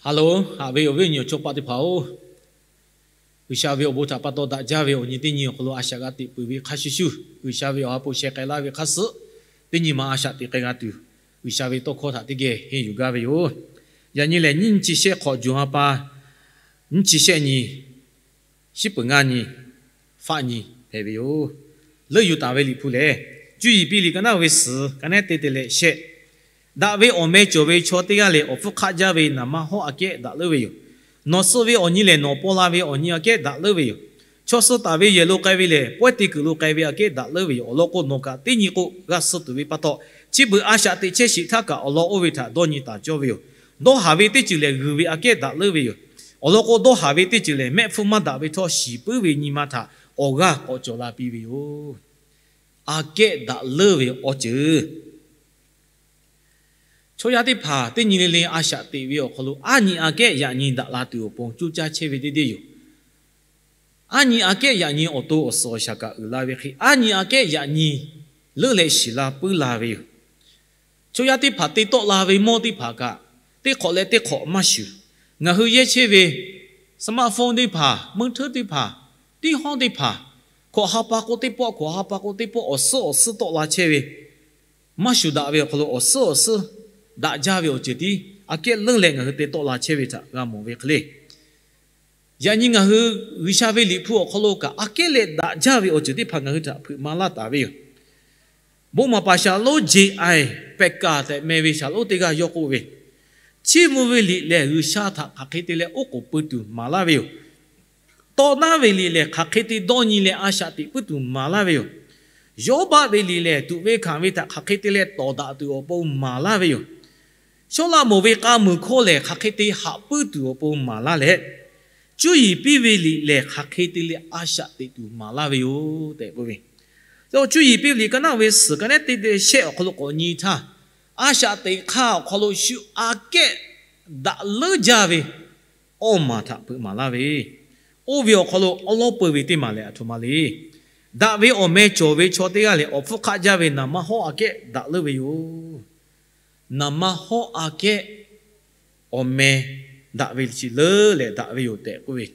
Ha loˬ, haꞈ ve awˬ viˉ awˬ nyi awˬ chawˇ paˆ teˇ hpaˍ-oˬ, G'uiˬsha ve awˬ bon htaꞈ pa taw daꞈ jaˇ ve awˬ nyi teˇ nyi awˬ hk'aw lo a shaꞈ g'a teꞈ peuˬ ve hk'a shuˍ shuˍ, G'uiˬsha ve awˬ ha hpu sheh k'ai laˇ ve hk'a suhˆ teˇ nyi ma a shaꞈ teꞈ k'ai g'a tuˬ, G'uiˬsha ve tawˇ hkawˇ htaꞈ teˇ geh henˇ yuˬ gaˇ ve yoˬ. Yaꞈ nyi lehˬ, nyiˇ nyiˇ chi shehˆ hk'awꞈ, June ha pa nyiˇ chi shehˆ nyi, shiˉ peuˬ ngaˇ nyi, faˆ nyi hpehꞈ ve yoˬ. Leuˆ yuˬ taˍ ve Liꞈ hpu lehˬ, Cuˇ yiˍ piˇ liꞈ ka naˆ ve suhˍ ka nehˉ te te leh shehˆ, Daꞈ ve awˬ meh cawˬ ve chaw teˇ g'aˇ lehˬ, awˬ hpfuhˇ hk'aˆ jaˇ ve naˍ manˇ hawˉ aꞈ kehˉ daꞈ leuˉ ve yoˬ. Nawˬ suh ve awˬ nyi lehˬ, nawˬ paw la ve awˬ nyi aꞈ kehˉ daꞈ leuˉ ve yoˬ. Chaw suh taˍ ve yehˬ lo k'ai ve lehˬ, pawehˇ te kuiˬ lo k'ai ve aꞈ kehˉ daꞈ leuˉ ve yoˬ. Awˬ lawn k'o, nawˬ kaꞈ teˇ nyi k'o g'a suh tuˬ ve pa taw, chi beuꞈ a shaꞈ teꞈ chehˇ sheˍ htaˇ kaꞈ awˬ lawn oˇ ve htaꞈ dawˇ nyi taˍ cawˇ ve yoˬ. Dawˇ haˍ ve teˇ ceuˬ lehˬ, g'uiˬ ve aꞈ kehˉ daꞈ leuˉ ve yoˬ. Awˬ lawn k'o, dawˇ haˍ ve teˇ ceuˬ lehˬ, mehˆ hpfuhˇ maˇ daꞈ ve htawˇ shiˍ puiˉ ve nyi ma htaꞈ awˬ g'aˇ k'awꞈ cawˬ la piˇ ve yoˬ. Aꞈ kehˉ daꞈ leuˉ ve awˬ ceuˬ. Chaw yaˇ teˇ hpaˍ teˇ nyi le le a shaꞈ teꞈ ve awˬ hk'aw lo, aˉ nyi aꞈ kehˉ yaꞈ nyi daꞈ la tuˬ awˬ pon coˇ caˇ chehˇ ve teˇ deˇ yoˬ. Aˉ nyi aꞈ kehˉ yaꞈ nyi awˬ to awˬ suhˍ awˬ shaˍ kaꞈ uiˍ la ve hk'e, aˉ nyi aꞈ kehˉ yaꞈ nyi leuˉ leh shiˍ la puiˉ la ve yoˬ. Chaw yaˇ teˇ hpaˍ te tawˆ la ve mawˇ teˇ hpaˍ kaꞈ, teˇ hk'awꞈ leh teˇ hk'awꞈ maˇ shuˍ. Ngaˬ hui yehˇ chehˇ ve smartphone teˇ hpaˍ, meuˇ hteuˉ teˇ hpaˍ, tiˉ hawˉ teˇ hpaˍ, hkawꞈ ha pa k'o teˇ pawˆ, hkawꞈ ha pa k'o teˇ pawˆ, awˬ suhˉ awˬ suhˉ tawˆ la chehˇ ve, maˇ shuˍ daꞈ ve awˬ hk'aw lo awˬ suhˉ awˬ suhˉ daꞈ jaˇ ve awˬ ceuˬ tiˉ aꞈ kehˉ leuˉ leh ngaˬ hui te tawˆ la chehˇ ve htaꞈ g'a mawˬ ve hk'e le. Yaꞈ nyi ngaˬ hui G'uiˬsha ve Liꞈ hpu awˬ hk'aw lo kaꞈ aꞈ kehˉ leh daꞈ jaˇ ve awˬ ceuˬ teˇ hpaˍ ngaˬ hui htaꞈ hpeuꞈ maˍ laˇ taˍ ve yoˬ. Bon maˍ paˍ shaˍ lonˉ J I Packer tehꞈ meh ve shaˍ lonˉ teˇ g'aˇ yawˇ k'oˆ ve, Chiˇ mvuh ve liꞈ lehˬ, G'uiˬsha htaꞈ hk'aˬ hk'e te leh oˉ k'oˍ pui tuˬ maˍ laˇ ve yoˬ. Tawˇ naˉ ve liꞈ lehˬ, hk'aˬ hk'e te dawˇ nyi leh a shaꞈ teꞈ puiˉ tuˬ maˍ laˇ ve yoˬ. Yawˇbaˆ ve liꞈ lehˬ, tuꞈ ve hkanˍ ve htaꞈ hk'aˬ hk'e te leh tawˍ daꞈ tuˬ awˬ pon maˍ laˇ ve yoˬ. Sawˉlaꞈmonˍ ve k'a muiˬ hkawˇ lehˬ, hk'aˬ hk'e te haꞈ puiˉ tuˬ awˬ pon maˍ laˇ leh, Cuˇ yiˍ piˇ ve liꞈ lehˬ, hk'aˬ hk'e te leh a shaꞈ teꞈ tuˬ maˍ laˇ ve yoˬ tehꞈ k'oˆ ve. Cuˇ yiˍ piˇ ve liꞈ ka naˆ ve suhˍ ka nehˉ te te shehˆ awˬ hk'aw lo k'awꞈ nyi htaˇ, a shaꞈ teꞈ hk'aˇ awˬ hk'aw lo shu aꞈ kehˉ daꞈ leuˉ jaˇ ve awˇ maˬ htaꞈ hpeuꞈ maˍ laˇ ve, oˇ ve awˬ hk'aw lo awˉ lawˉ peu ve teˇ maˬ lehˬ aˬ htoꞈ ma le. Daꞈ ve awˬ meh cawˬ ve chaw teˇ g'aˇ lehˬ, awˬ hpfuhˇ hk'aˆ jaˇ ve naˍ manˇ hawˉ aꞈ kehˉ daꞈ leuˉ ve yoˬ. Naˍ manˇ hawˉ aꞈ kehˉ awˬ meh daꞈ ve chi leuˉ leh daꞈ ve yoˬ tehꞈ k'oˆ ve.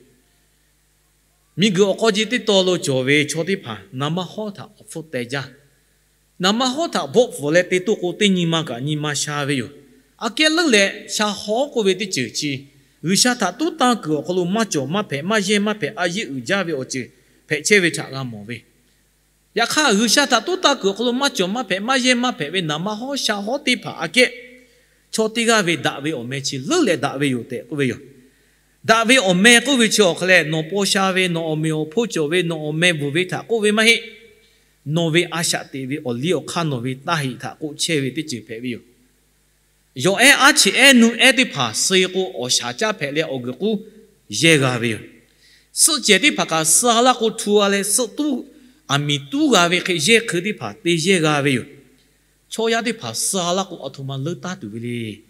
Miˬguiˬ awˬ k'aw ji teˇ taw lo cawˬ ve chaw teˇ hpaˍ naˍ manˇ hawˉ htaꞈ awˬ hpfuhˇ teh jaˇ. Naˍ manˇ hawˉ htaꞈ bvuhˆ pfuhˍ leh te toˇ k'o, teˇ nyi ma kaꞈ nyi ma sha ve yoˬ. Aꞈ kehˉ leuˉ leh sha hawˉ k'oˆ ve teˇ ceuˬ chi G'uiˬsha htaꞈ tuˉ tanˇ kuiˬ awˬ hk'aw lo maˇ cawˬ maˇ hpehꞈ, maˇ yehˇ maˇ hpehꞈ, a yeˇ uiˍ jaˇ ve awˬ ceuˬ hpehꞈ chehˇ ve htaꞈ g'a mawˬ ve. Yaꞈ hk'aˇ, G'uiˬsha htaꞈ tuˉ tanˇ kuiˬ awˬ hk'aw lo maˇ cawˬ maˇ hpehꞈ, maˇ yehˇ maˇ hpehꞈ ve naˍ manˇ hawˉ sha hawˉ teˇ hpaˍ aꞈ kehˉ chaw teˇ g'aˇ ve daꞈ ve awˬ meh chi leuˉ leh daꞈ ve yoˬ tehꞈ k'oˆ ve yoˬ. Daꞈ ve awˬ meh k'oˆ ve chi awˬ hk'a lehˬ, nawˬ paw sha ve, nawˬ awˬ meꞈ awˬ hponˇ cawˬ ve, nawˬ awˬ meh bvuhˬ ve htaꞈ k'oˆ ve maˇ heˆ. Nawˬ ve a shaꞈ teꞈ ve awˬ liˇ awˬ hk'aˇ, nawˬ ve taˇ heꞈ htaꞈ k'oˆ chehˇ ve teˇ ceuˬ hpehꞈ ve yoˬ. Yawˬ ehˉ aˉ cheꞈ ehˉ nuˇ ehˉ teˇ hpaˍ suh-e k'o, awˬ shaˍ caˇ hpehꞈ leh awˬ guiˬ k'uˉ yehˇ g'a ve yoˬ. Suhˆ cehˬ teˇ hpaˍ kaꞈ suh-a laˇ k'o, htu-a leh suhˆ tuˉ aˬ miˍ tuˉ g'a ve hk'e, yehˇ hkui teˇ hpaˍ te yehˇ g'a ve yoˬ. Chaw yaˇ teˇ hpaˍ suh-a laˇ k'o, aˬ htoꞈ ma leuˉ taˉ tuˬ ve le.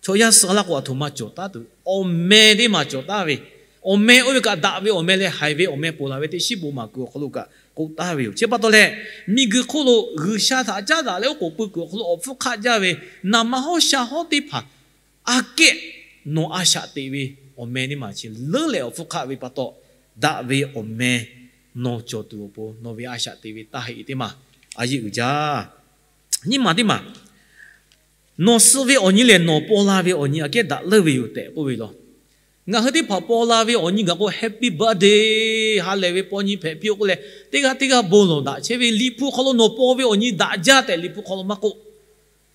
Chaw yaˇ suh-a laˇ k'o, aˬ htoꞈ ma cawˬ taˉ tuˬ, awˬ meh teˇ maˬ cawˬ taˉ ve. Awˬ meh oˇ ve kaꞈ daꞈ ve awˬ meh leh haiˬ ve awˬ meh ponˬ laˬ ve teˇ shiˉ bon maˍ kuiˬ awˬ hk'aw lo kaꞈ k'oˆ taˉ ve yoˬ. Chi pa taw leh, miˬguiˬ hk'oˆ lo G'uiˬsha htaꞈ caˉ daꞈ leh oˉ k'oˍ pui kuiˬ awˬ hk'aw lo awˬ hpfuhˇ hk'aˆ jaˇ ve naˍ manˇ hawˉ sha hawˉ teˇ hpaˍ aꞈ kehˉ nawˬ a shaꞈ teꞈ ve awˬ meh teˇ maˬ chi leuˉ leh awˬ hpfuhˇ hk'aˆ ve pa taw, daꞈ ve awˬ meh nawˬ cawˬ tuˬ awˬ pon, nawˬ ve a shaꞈ teꞈ ve taˇ heꞈ teˇ maˬ a yeˇ uiˍ jaˇ. Nyiˇ maˬ teˇ maˬ, nawˬ suh ve awˬ nyi lehˬ, nawˬ paw la ve awˬ nyi aꞈ kehˉ daꞈ leuˉ ve yoˬ tehꞈ k'oˆ ve yoˬ. Ngaˬ hui teˇ hpaˍ paw la ve awˬ nyi gaˬ k'o, Happy birthday, ha lehˬ ve paw nyi hpehꞈ piˇ-oˆ k'oˆ leh, teˇ g'aˇ teˇ g'aˇ bon lawˬ daꞈ chehˇ ve. Liꞈ hpu hk'aw lo nawˬ paw ve awˬ nyi daꞈ jaˇ tehꞈ Liꞈ hpu hk'aw lo maˇ k'oˆ.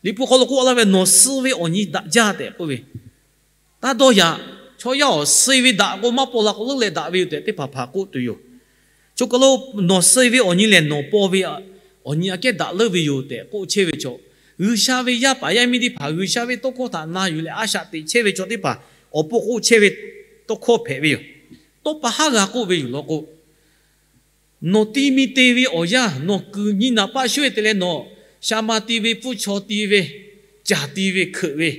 Liꞈ hpu hk'aw lo k'oˆ laˇ ve, nawˬ suh ve awˬ nyi daꞈ jaˇ tehꞈ k'oˆ ve. Taˇ dawˇ yaꞈ. Chaw yaˇ awˬ suh ve daꞈ k'o, maˇ paw la k'o leuˉ leh daꞈ ve yoˬ tehꞈ teˇ hpaˍ hpaˍ k'oˆ tuˬ yoˬ. Choˬ kaˬ lo nawˬ suh ve awˬ nyi lehˬ, nawˬ paw ve awˬ nyi aꞈ kehˉ daꞈ leuˉ ve yoˬ tehꞈ k'oˆ chehˇ ve chaw, G'uiˬsha ve yaˇ paˍ yaˇ miˇ teˇ hpaˍ G'uiˬsha ve tawˇ hkawˇ htaꞈ na yuˬ leh a shaꞈ teꞈ chehˇ ve chaw teˇ hpaˍ awˬ pon k'oˆ chehˇ ve tawˇ hkawˇ hpehꞈ ve yoˬ. Tawˇ pa haˉ g'a k'oˆ ve yoˬ law k'o, nawˬ ti mi te ve awˬ yanˇ, nawˬ kuiˬ nyi naˍ paˆ shuˉ-e te leh nawˬ sha ma ti ve, pfuhˇ chaw ti ve, caˬ ti ve, hkeuꞈ ve,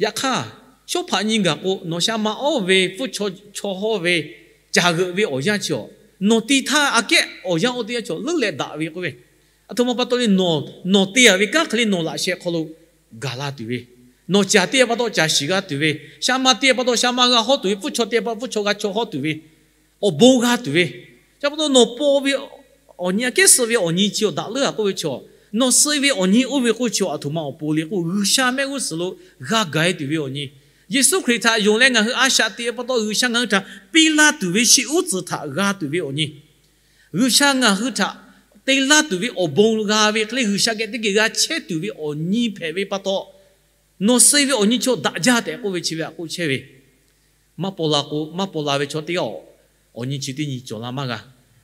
yaꞈ hk'aˇ, shawˉ hpaꞈ nyi gaˬ k'o, nawˬ sha ma awˇ ve pfuhˇ chaw, chaw hawˇ ve, caˬ g'euꞈ ve awˬ yanˇ chi awˬ, nawˬ ti htaˇ aꞈ kehˉ awˬ yanˇ oˇ teˇ yanˇ chi awˬ leuˉ leh daꞈ ve k'oˆ ve. Aˬ htoꞈ ma pa taw le, nawˬ, nawˬ te-a ve kanˉ hk'e le nawˬ laꞈ sheh hk'aw lo gaˬ la tuˬ ve, Nawˬ caˬ teˇ g'aˇ pa taw caˬ shiˍ g'a tuˬ ve, sha ma teˇ g'aˇ pa taw sha ma g'a hawˉ tuˬ ve, pfuhˇ chaw teˇ g'aˇ pa fuhˇ chaw g'a chaw hawˉ tuˬ ve, awˬ bon g'a tuˬ ve, chi pa taw nawˬ paw ve awˬ nyi aꞈ kehˉ suh ve awˬ nyi chi awˬ daꞈ leuˉ a k'oˆ ve chaw, nawˬ suh ve awˬ nyi oˇ ve k'oˆ ve chaw aˬ htoꞈ ma awˬ pon le k'o, G'uiˬsha mehˆ g'uˇ suhˍ lo g'a gaˬ e tuˬ ve awˬ nyi. Yeˍsuˆ Hkriꞈ htaꞈ yonˍ leh ngaˬ hui a shaꞈ teꞈ ve pa taw G'uiˬsha ngaˬ hui htaꞈ piˇ laˇ tuˬ ve shi uˉ tcuhˍ htaꞈ g'a tuˬ ve awˬ nyi. G'uiˬsha ngaˬ hui htaꞈ te laˇ tuˬ ve awˬ bon g'a ve hk'e le, G'uiˬsha geh teˇ geh g'a chehˇ tuˬ ve awˬ nyi hpehꞈ ve pa taw, nawˬ suh ve awˬ nyi chaw daꞈ jaˇ tehꞈ k'oˆ ve chi ve aꞈ k'oˆ chehˇ ve. Maˇ paw la k'o, maˇ paw la ve chaw teˇ g'aˇ awˬ nyi chi teˇ nyi cawˬ la maˇ g'a.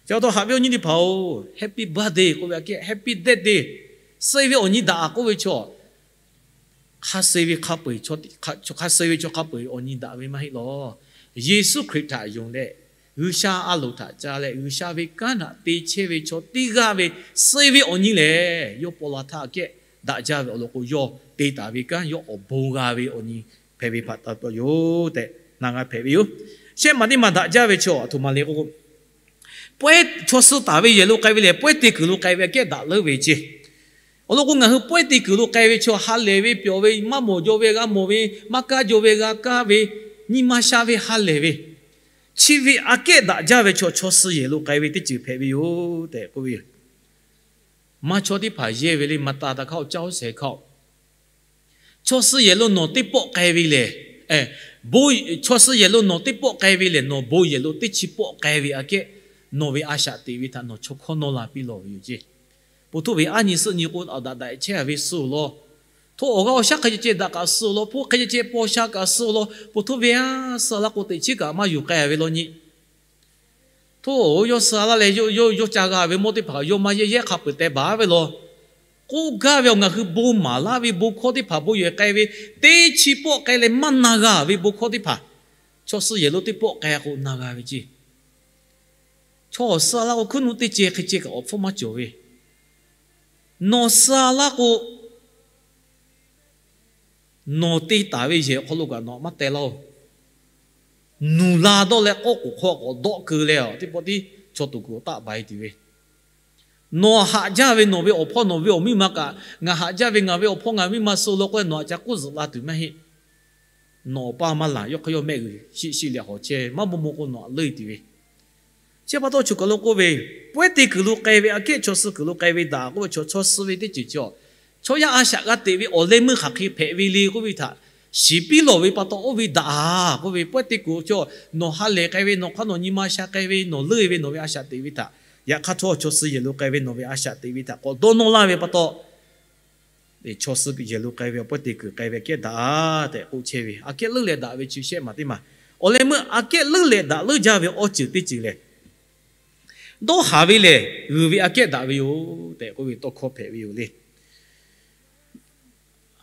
Chi pa taw haꞈ ve awˬ nyi teˇ hpaˍ-oˬ, Happy birthday k'oˆ ve aꞈ kehˉ Happy death day, suh ve awˬ nyi daꞈ a k'oˆ ve chaw, hk'a suh ve hk'a peu-eˬ, hk'a suh ve chaw hk'a peu-eˬ awˬ nyi daꞈ ve maˇ heˆ lawˬ. Yeˍsuˆ Hkriꞈ htaꞈ yonˍ leh, G'uiˬsha a loˍ htaꞈ ca leh G'uiˬsha ve kanˉ htaꞈ te chehˇ ve chaw teˇ g'aˇ ve suh ve awˬ nyi lehˬ, yawˇ paw la htaˇ aꞈ kehˉ daꞈ jaˇ ve awˬ lawn k'o, yawˇ te taˍ ve kanˉ yawˇ awˬ bon g'a ve awˬ nyi hpehꞈ ve hpaꞈ taw yoˬ tehꞈ na g'a hpehꞈ ve yoˬ. Shehˆ maˬ teˇ maˬ daꞈ jaˇ ve chaw aˬ htoꞈ ma le k'o, pawehˇ chaw suh taˍ ve yehˬ lo k'ai ve lehˬ, pawehˇ te kuiˬ lo k'ai ve aꞈ kehˉ daꞈ leuˉ ve ceˇ. Awˬ lawn k'o, ngaˬ hui pawehˇ te kuiˬ lo k'ai ve chaw ha lehˬ ve, pyawˬ ve, maˇ mawˬ jaw ve g'a mawˬ ve, maˇ kaˇ jaw ve g'a kaˇ ve, nyi ma sha ve ha lehˬ ve, chi ve aꞈ kehˉ daꞈ jaˇ ve chaw, chaw suh yehˬ lo k'ai ve teˇ ceuˬ hpehꞈ ve yoˬ tehꞈ k'oˆ ve yoˬ. Maˇ chaw teˇ hpaˍ yehˇ ve le, maˇ taˍ taˍ hk'aˇ awˬ caˇ oˇ shehˍ hk'aˇ, chaw suh yehˬ lo nawˬ teˇ pawˆ k'ai ve lehˬ, chaw suh yehˬ lo nawˬ teˇ pawˆ k'ai ve lehˬ, nawˬ bon yehˬ lo teˇ chi pawˆ k'ai ve aꞈ kehˉ nawˬ ve a shaꞈ teꞈ ve htaꞈ nawˬ chaw hkawˇ nawˇ la piˇ lawˬ ve yoˬ ceˇ. Poˬ htoˇ ve aˉ nyi suhˆ nyi k'o, awˬ daꞈ daꞈ chehˇ a ve suh awˬ lawn, htoꞈ awˬ g'aˇ awˬ shaˉ hk'e ceh ceh daꞈ kaꞈ suh awˬ lawn, hpu hk'e ceh ceh paw sha kaꞈ suh awˬ lawn, poˬ htoˇ ve a suh a laˇ k'o, teꞈ chiˉ kaꞈ maˇ yuˬ k'ai ve law nyi. Htoˇ, yawˇ suh a laˇ leh, yawˇ ca g'a ve mawˇ teˇ hpaˍ yawˇ maˇ yehˇ yehˇ hk'a peuˬ teh baˬ ve law. K'oˆ gaˇ ve awˬ, ngaˬ hui bon maˍ laˇ ve bon hkawˇ teˇ hpaˍ bon yehˬ k'ai ve, teˇ chi pawˆ k'ai leh maˇ na g'a ve bon hkawˇ teˇ hpaˍ, chaw suh yehˬ lo teˇ pawˆ k'ai k'o na g'a ve ceˇ. Chaw awˬ suh a laˇ k'o, hkuiˉ nuˆ teˇ ceh hk'e ceh kaꞈ awˬ hpfuhˇ maˇ cawˬ ve, nawˬ suh a laˇ k'o, nawˬ te taˍ ve yehˬ awˬ hk'aw lo kaꞈ nawˬ maˇ teh laˇ-oˬ. Nuˬ la dawˇ leh k'awˇ k'oˍ hk'aw k'awꞈ dawˆ keu leh, teˇ pawˆ tiˉ chaw tuˬ kuˬ taˆ ba e tuˬ ve, nawˬ haꞈ jaˇ ve nawˬ ve awˬ hpawˇ nawˬ ve awˬ miˇ ma kaꞈ, ngaˬ haꞈ jaˇ ve ngaˬ ve awˬ hpawˇ ngaˬ miˇ ma suh law k'oˆ leh nawˬ aꞈ ca k'oˆ zuhꞈ la tuˬ maˇ heˆ. Nawˬ awˬ paˇ maˇ laˬ, yawˇ hk'aˇ yawˇ mehˆ g'uiˬ shiˆ shiˆ leh hawˬ chehˇ, maˇ maw maw k'o nawˬ aꞈ leuˆ e tuˬ ve. Chi pa taw choˬ kaˬ lo k'oˆ ve, pawehˇ te kuiˬ lo k'ai ve aꞈ kehˉ chaw suh kuiˬ lo k'ai ve daꞈ k'oˆ ve chaw, chaw suh ve teˇ ceuˬ chi, chaw yaˇ a shaꞈ g'a teꞈ ve awˬ leh meuˇ hk'aˬ hk'e hpehꞈ ve le k'oˆ ve htaꞈ shiˍ piˇ lawˬ ve pa taw oˇ ve daꞈ a k'oˆ ve, pawehˇ te kuiˬ chaw nawˬ ha lehˬ k'ai ve, nawˬ hk'aˇ nawˬ nyi ma sha k'ai ve, nawˬ leuˆ e ve nawˬ ve a shaꞈ teꞈ ve htaꞈ, yaꞈ hk'aˇ htawˇ chaw suh yehˬ lo k'ai ve nawˬ ve a shaꞈ teꞈ ve htaꞈ k'awꞈ dawˇ nawˇ laˇ ve pa taw, chaw suh yehˬ lo k'ai ve awˬ pawehˇ te kuiˬ k'ai ve aꞈ kehˉ daꞈ a tehꞈ k'oˆ chehˇ ve, aꞈ kehˉ leuˉ leh daꞈ ve chi shehˆ maˬ teˇ maˬ. Awˬ leh meuˇ aꞈ kehˉ leuˉ leh daꞈ leuˉ jaˇ ve awˬ ceuˬ teˇ ceuˬ lehˬ, dawˇ haˍ ve lehˬ g'uiˬ ve aꞈ kehˉ daꞈ ve yoˬ tehꞈ k'oˆ ve tawˇ hkawˇ hpehꞈ ve yoˬ le.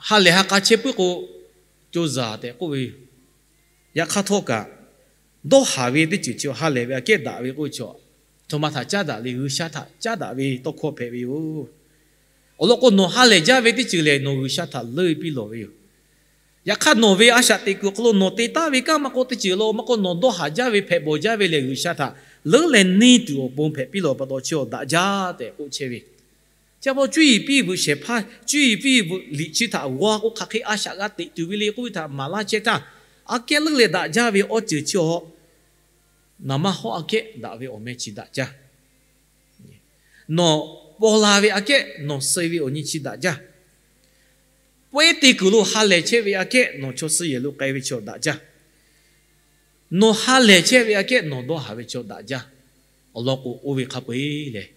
Ha lehˬ ha k'a chehˇ puiˉ k'o, co zaˬ tehꞈ k'oˆ ve yoˬ. Yaꞈ hk'aˇ htawˇ kaꞈ, dawˇ haˍ ve teˇ ceuˬ chi ha lehˬ ve aꞈ kehˉ daꞈ ve k'oˆ ve chaw, a htoꞈ ma htaꞈ caˉ daꞈ le, G'uiˬsha htaꞈ caˉ daꞈ ve tawˇ hkawˇ hpehꞈ ve yoˬ. Awˬ lawn k'o, nawˬ ha lehˬ jaˇ ve teˇ ceuˬ lehˬ nawˬ G'uiˬsha htaꞈ leuˆ e piˇ lawˬ ve yoˬ. Yaꞈ hk'aˇ, nawˬ ve a shaꞈ teꞈ kuiˬ awˬ hk'aw lo nawˬ te taˍ ve kanˉ maˇ k'oˆ, teˇ ceuˬ lo maˇ k'oˆ, nawˬ dawˇ haˍ jaˇ ve hpehꞈ bawˬ jaˇ ve lehˬ, G'uiˬsha htaꞈ leuˉ leh neˇ tuˬ awˬ pon hpehꞈ piˇ lawˬ pa taw chi awˬ daꞈ jaˇ tehꞈ k'oˆ chehˇ ve. Chi pa taw cuˇ yiˍ piˇ veuꞈ shehˍ hpaˇ, cuˇ yiˍ piˇ veuꞈ liꞈ chi htaꞈ g'aw k'o, hk'aˬ hk'e a shaꞈ g'a teꞈ tuˬ ve le k'oˆ ve htaꞈ maˍ laˇ chehˇ htaˇ, aꞈ kehˉ leuˉ leh daꞈ jaˇ ve awˬ ceuˬ chi awˬ, naˍ manˇ hawˉ aꞈ kehˉ daꞈ ve awˬ meh chi daꞈ jaˇ. Nawˬ paw la ve aꞈ kehˉ nawˬ suh ve awˬ nyi chi daꞈ jaˇ. Pawehˇ te kuiˬ lo ha lehˬ chehˇ ve aꞈ kehˉ nawˬ chaw suh yehˬ lo k'ai ve chi awˬ daꞈ jaˇ. Nawˬ ha lehˬ chehˇ ve aꞈ kehˉ nawˬ dawˇ haˍ ve chi awˬ daꞈ jaˇ. Awˬ lawn k'o, oˇ ve hk'a peu-eˬ lehˬ,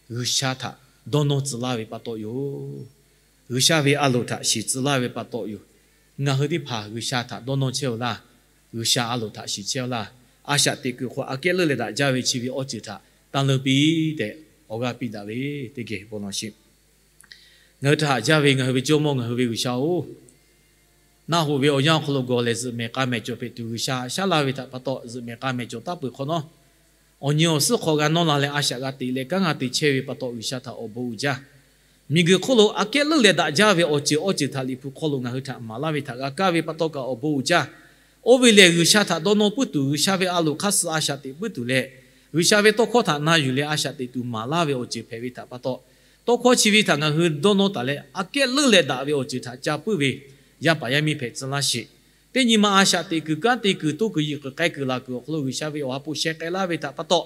G'uiˬsha htaꞈ dawˇ nawˇ tcuh laˇ ve pa taw yoˬ. G'uiˬsha ve a loˍ htaꞈ shiˍ tcuh laˇ ve pa taw yoˬ. Ngaˬ hui teˇ hpaˍ G'uiˬsha htaꞈ dawˇ nawˇ chehˇ-oˬ laˇ. G'uiˬsha a loˍ htaꞈ shiˍ chehˇ-oˬ laˇ. A shaꞈ teꞈ kuiˬ hk'aw aꞈ kehˉ leuˉ leh daꞈ jaˇ ve chi ve awˬ ceuˬ htaꞈ taˇ leuˉ piˇ tehꞈ awˬ g'aˇ piˇ daꞈ ve teˇ geh bon lawˬ sheˍ. Ngaˬ hui htaꞈ haꞈ jaˇ ve ngaˬ hui ve Jawˇmawˇ ngaˬ hui ve G'uiˬsha-oˬ, naˆ hoꞈ ve awˬ yanˇ awˬ hk'aw lo gawˬ lehˬ zuhꞈ mehˍ k'a mehˍ cawˬ hpehꞈ tuˬ G'uiˬsha shaˉ laˇ ve htaꞈ pa taw, zuhꞈ mehˍ k'a mehˍ cawˬ taˉ peuˬ hk'awꞈ nawˉ, awˬ nyi awˬ suhˉ hk'aw g'a nawˇ la leh a shaꞈ g'a teꞈ leh kanˉ g'a te chehˇ ve pa taw G'uiˬsha htaꞈ awˬ bon uiˍ jaˇ. Miˬguiˬ hk'oˆ lo aꞈ kehˉ leuˉ leh daꞈ jaˇ ve awˬ ceuˬ awˬ ceuˬ htaꞈ Liꞈ hpu hk'aw lo ngaˬ hui htaꞈ maˍ laˇ ve htaꞈ g'a kaˇ ve pa taw kaꞈ awˬ bon uiˍ jaˇ. Oˇ ve lehˬ, G'uiˬsha htaꞈ dawˇ nawˇ puiˉ tuˬ, G'uiˬsha ve a loˍ hk'aˇ suh a shaꞈ teꞈ puiˉ tuˬ leh, G'uiˬsha ve tawˇ hkawˇ htaꞈ na yuˬ leh a shaꞈ teꞈ tuˬ maˍ laˇ ve awˬ ceuˬ hpehꞈ ve htaꞈ pa taw, tawˇ hkawˇ chi ve htaꞈ ngaˬ hui dawˇ nawˇ taˍ leh aꞈ kehˉ leuˉ leh daꞈ ve awˬ ceuˬ htaꞈ ca puiˉ ve, Yaˇ paˍ yaˇ miˇ hpehꞈ tcuh laˇ sheˍ. Teˇ nyi ma a shaꞈ teꞈ kuiˬ, kanˉ te kuiˬ, toˇ kuiˬ, yiˬ kuiˬ, k'ai kuiˬ, laˬ kuiˬ awˬ hk'aw lo G'uiˬsha ve awˬ ha hpu sheh k'ai laˇ ve htaꞈ pa taw,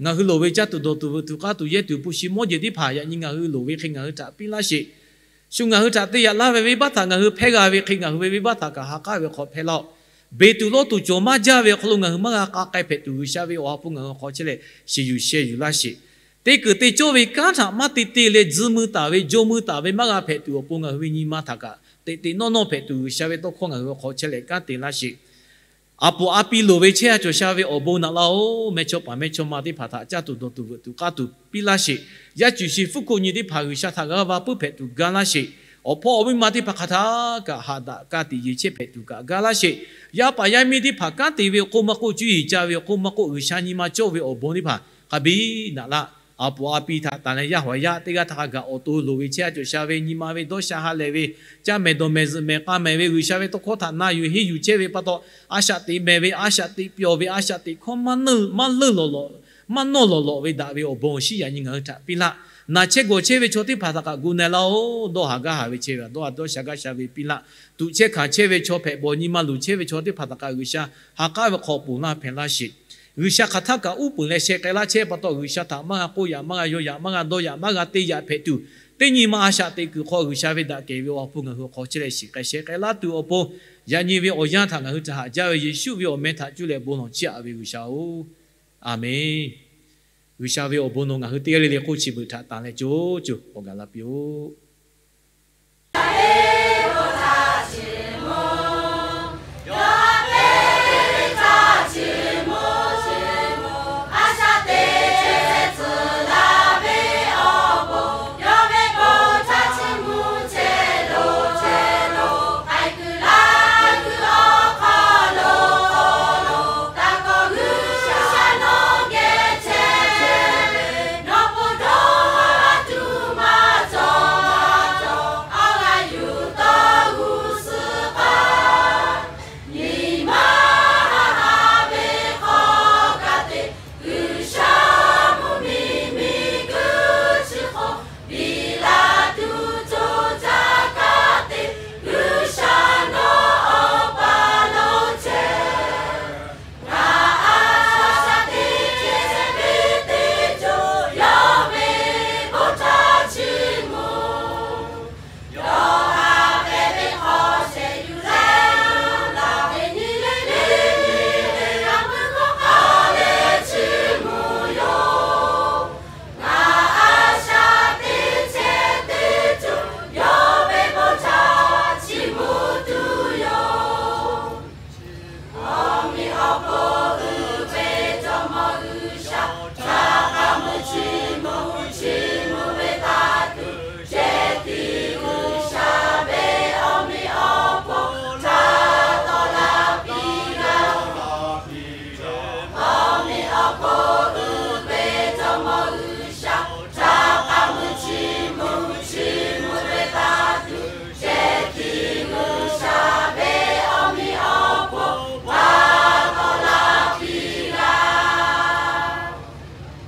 ngaˬ hui loˍ ve caˇ tuˬ dawˬ tuˬ veuꞈ tuˬ k'aˇ tuˬ yehˇ tuˬ hpu shi mawˇ jeˬ teˇ hpaˍ yaꞈ nyi ngaˬ hui loˍ ve hk'e ngaˬ hui htaꞈ piˇ laˇ sheˍ. Shu ngaˬ hui htaꞈ te yaꞈ laˇ ve venˇbaˆ htaꞈ ngaˬ hui hpehˇ g'a ve hk'e ngaˬ hui ve venˇbaˆ htaꞈ kaꞈ ha k'aˉ ve hk'aw hpehˇ laˇ-oˆ. Beˬ tuˬ lawˇ tuˬ cawˬ maˇ jaˇ ve awˬ hk'aw lo ngaˬ hui maˇ g'a k'a k'ai hpehꞈ tuˬ, G'uiˬsha ve awˬ ha hpu ngaˬ hui hk'aw chehˇ leh shiˍ yuˬ sheh yuˬ laˇ sheˍ. Teˇ kuiˬ te cawˇ ve kanˉ htaꞈ maˇ te te leh, tzuhˇ mui taˍ ve, jo mui taˍ ve maˇ g'a hpehꞈ tuˬ awˬ pon ngaˬ hui ve nyi ma htaꞈ kaꞈ teꞈ teꞈ nawˇ nawˇ hpehꞈ tuˬ, G'uiˬsha ve tawˇ hkawˇ ngaˬ hui awˬ hk'aw chehˇ leh kanˉ te laˇ sheˍ. Aˬ poˍ a pi loˍ ve chehˇ a cawˬ sha ve awˬ bon naꞈ laˇ-oˆ. Mehˇchawˇpaˍ mehˇchawˇma teˇ hpaˍ htaꞈ caˇ tuˬ dawˬ tuˬ veuꞈ tuˬ k'aˇ tuˬ piˇ laˇ sheˍ. Yaˇ cuˬ shi hpfuhˇ hkoˆ nyi teˇ hpaˍ G'uiˬsha htaꞈ g'a va puiˉ hpehꞈ tuˬ gaˇ laˇ sheˍ. Awˬ hpawˇ awˬ miˇ ma teˇ hpaˍ hk'a htaꞈ kaꞈ haꞈ daꞈ ka tiꞈ yeˬ chehˇ hpehꞈ tuˬ kaꞈ gaˇ laˇ sheˍ. Yaˇ paˍ yaˇ miˇ teˇ hpaˍ kanˉ te ve awˬ hk'oˆ maˇ k'oˆ, cuˇ yiˍ ca ve awˬ hk'oˆ maˇ k'oˆ, G'uiˬsha nyi ma cawˇ ve awˬ bon teˇ hpaˍ hk'a biˇ naꞈ laˇ. Aˬ poˍ a pi htaꞈ tanˬ leh yaˇ haw yaˇ teˇ g'aˇ htaˇ hk'a gaˬ awˬ to loˍ ve chehˇ a cawˬ sha ve, nyi ma ve dawˇ sha ha lehˬ ve, caˇ mehˍ dawˬ mehˍ zuhꞈ mehˍ k'a mehˍ ve, G'uiˬsha ve tawˇ hkawˇ htaꞈ na yuˬ henˇ yuˬ chehˇ ve pa taw, a shaꞈ teꞈ mehˍ ve, a shaꞈ teꞈ pyawˬ ve, a shaꞈ teꞈ hkawˇ maˇ leuˆ lawˬ lawꞈ, maˇ nawˇ lawˬ lawꞈ ve daꞈ ve awˬ bon awˬ shinˉ yaꞈ nyi ngaˬ hui htaꞈ piˇ laˇ. Naˬ chehˇ gawˬ chehˇ ve chaw teˇ hpaˍ htaꞈ kaꞈ gu na laˇ-oˆ. Dawˇ haˍ gaˇ haˍ ve chehˇ ve, dawˇ haˍ dawˇ sha gaˇ sha ve piˇ laˇ. Tuꞈ chehˇ hkanˍ chehˇ ve chaw hpehꞈ bawˬ, nyi ma luˬ chehˇ ve chaw teˇ hpaˍ htaꞈ kaꞈ G'uiˬsha ha k'aˉ ve hk'aw ponˬ laˇ hpehꞈ laˇ sheˍ. G'uiˬsha hk'aˬ htaˇ kaꞈ uˉ peunˍ leh sheh k'ai laˇ chehˇ pa taw, G'uiˬsha htaꞈ maˇ g'a k'oˆ yaꞈ, maˇ g'a yaw yaꞈ, maˇ g'a dawˇ yaꞈ, maˇ g'a te yaꞈ hpehꞈ tuˬ, teˇ nyi ma a shaꞈ teꞈ kuiˬ hk'aw G'uiˬsha ve daꞈ kehˬ ve awˬ ha hpu ngaˬ hui awˬ hk'aw chehˇ leh shiˍ k'ai sheh k'ai laˇ tuˬ awˬ pon, yaꞈ nyi ve awˬ yanˇ htaꞈ ngaˬ hui htaꞈ haꞈ jaˇ ve Yeˍsuˆ ve awˬ meh htaꞈ cuˇ leh bon lawˬ chiˇ aꞈ ve G'uiˬsha-oˬ, Aˍmenˇ. G'uiˬsha ve awˬ bon nawˬ ngaˬ hui teˇ g'aˇ le le hk'oˆ chi beuꞈ htaꞈ tanˬ leh co co k'awꞈ gaˬ la piˇ-oˆ.